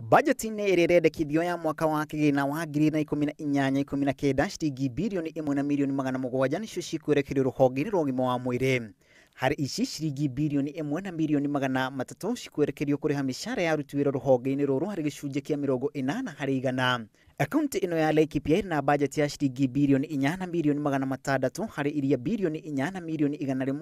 Bajeti-inĩ ĩrĩa ĩrendekithio ya mwaka wa kĩgĩna wa 2018/19, ciringi 1.7 bilioni nĩcio cikwerekerio rũhonge-inĩ rwa ũgima wa mwĩrĩ. Harĩ ici, ciringi 1.3 bilioni cikwerekerio kũrĩha mĩcara ya aruti wĩra rũhonge-inĩ rũrũ harĩ gĩcunjĩ kĩa 80%. Akaunti ĩno ya Laikipia ĩrĩ na bajeti ya ciringi 4.6 bilioni, harĩ iria 4.1 bilioni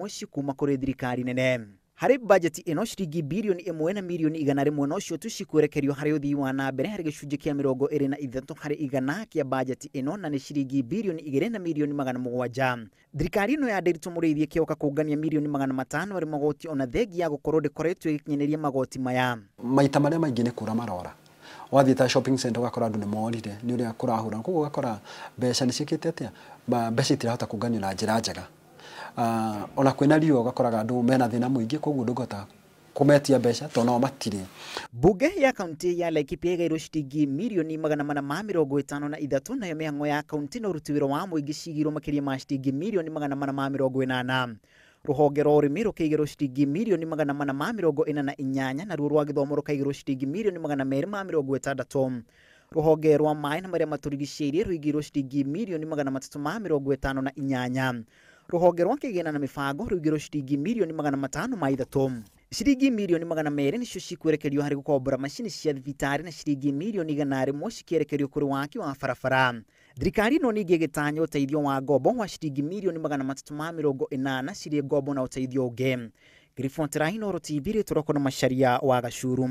cikuma kũrĩ thirikari nene. Harĩ bajeti ĩno, ciringi 1.1 bilioni nocio tu cikwerekerio harĩ ũthii wa na mbere, harĩ gĩcunjĩ kĩa 23% kĩa bajeti ĩno, na nĩ ciringi 2.7 bilioni. Thirikari ĩno ya Ndiritu Mũrĩithi ĩkĩoka kũngania mirioni 500 arĩ magoti, ona thengia ya gũkorwo ndĩkoretwo ĩgĩkinyanĩria magoti maya. Maita marĩa maingĩ nĩ kũra marora, wathiĩ ta shopping center ũgakora andũ nĩ morire nĩ ũrĩa kũrahũra, koguo ũgakora mbeca nĩ ciĩkĩte atĩa, mbeca itirahota kũnganio na njĩra njega. Ona kwĩna riũa ũgakoraga andũ mena thĩna mũingĩ, koguo ndũngĩhota kũmetia mbeca tondũ nao matirĩ. Mbunge ya kaunti ya Laikipia ĩgairwo ciringi 453 mirioni, nayo mĩhang'o ya kaunti na ũruti wĩra wa mũingĩ cigĩirwo makĩria ma ciringi 480 mirioni. Rũhonge rwa ũrĩmi rũkĩigĩrwo ciringi 448 mirioni, naruo rwa gĩthomo rũkaigĩrwo ciringi 260 mirioni. Rũhonge rwa maĩ na marĩa matũrigicĩirie rũigĩirwo ciringi 358 mirioni. Rũhonge rwa kĩgĩna na mĩbango rũigĩrwo ciringi 503 mirioni. Ciringi 200 mirioni nĩcio cikwerekerio harĩ gũkombora macini cia thibitarĩ, na ciringi 100 mirioni cikĩerekerio kũrĩ waki wa barabara. Thirikari ĩno ningĩ ĩgĩtanya ũteithio wa ngombo wa ciringi 380 mirioni cirĩ ngombo na ũteithio ũngĩ. Ngiribotera Inooro TV, rĩtwa rĩakwa nĩ Macharia wa Gacuru.